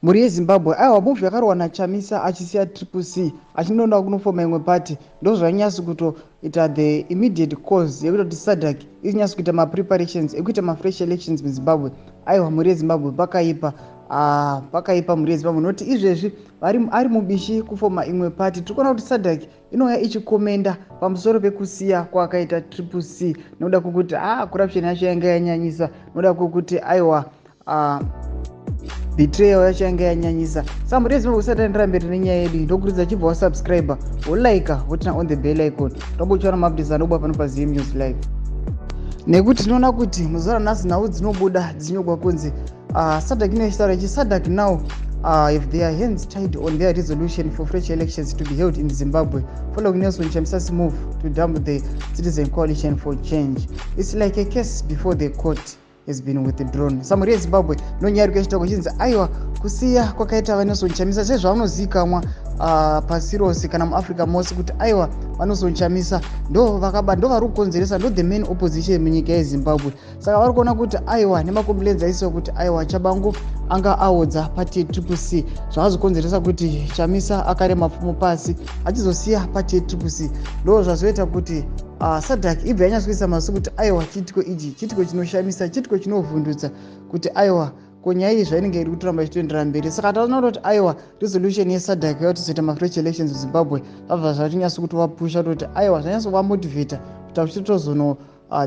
Mhuri yeZimbabwe, aiwa, move yakarohwa naChamisa achisiya Triple C achinoda kunofoma imwe party, ndozvainyatso kutoita the immediate cause yekutoti SADC inyatso kuita mapreparations ekuita mafresh elections muZimbabwe. Aiwa, mhuri yeZimbabwe, pakaipa. Ah, pakaipa, mhuri yeZimbabwe, nokuti izvezvi ari mubishi kufoma imwe party. Tiri kuona kuti SADC inouya ichikomenda pamusoro pekusiya kwakaita Triple C nokuda kwokuti corruption yacho yanga yanyanyisa, nokuda kwokuti aiwa, betrayal yacho yanga yanyanyisa. Saka mhuri yeZimbabwe, kusati taendera mberi nenyaya yedu, ndokurudzira chibva wasubscribe, wolike, woturn on the bell icon, tombochiwana maupdates anobuda pano paZim News Live, nekuti tinoona kuti muzuva ranhasi nhau dzinobuda dzinyorwa kunzi SADC inochitaura ichi: "SADC now have their hands tied on their resolution for fresh elections to be held in Zimbabwe following Nelson Chamisa's move to dump the Citizen Coalition for Change. It's like a case before the court has been withdrawn." Saka mhuri yeZimbabwe, nonyaya iri kuchitaurwa kuchinzi aiwa, kusiya kwakaita vaNelson Chamisa, sezvavanozivikanwa pasi rose kana muAfrica mose kuti aiwa, vaNelson Chamisa ndo vakaba, ndo vari kukonzeresa, ndo the main opposition munyika yeZimbabwe. Saka vari kuona kuti aiwa, nemacomplaints aisiwa kuti aiwa, Tshabangu anga aodza party yeTriple C, zvakazokonzeresa kuti Chamisa akare mapfumo pasi achizosiya party yeTriple C. Ndo zvazoita kuti SADC ibva yanyatsokuisa maso kuti aiwa, chiitiko ichi chiitiko chinoshamisa, chiitiko chinovhundutsa, kuti aiwa, ko nyaya iyi zvainenge iri kutoramba ichitoendera mberi. Saka taona kuti aiwa, resolution yeSADC yakuti mafresh elections muZimbabwe zvabva zvatinyatso kuti vapusha kutoti aiwa, zvanyatso kuvamotivata kuti achitozono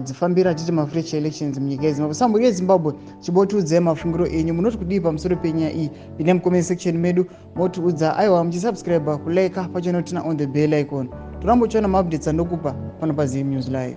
dzifambira tiite mafresh elections munyika yeZimbabwe. Saka mhuri yeZimbabwe, chimbotiudzai mafungiro enyu, munoti kudii pamusoro penyaya iyi? Pindai mucomment section medu motiudza. Aiwa, muchisubscribe, kulike, pachino turn on the bell icon, torambochiona maupdates andokupa pano paZim News Live.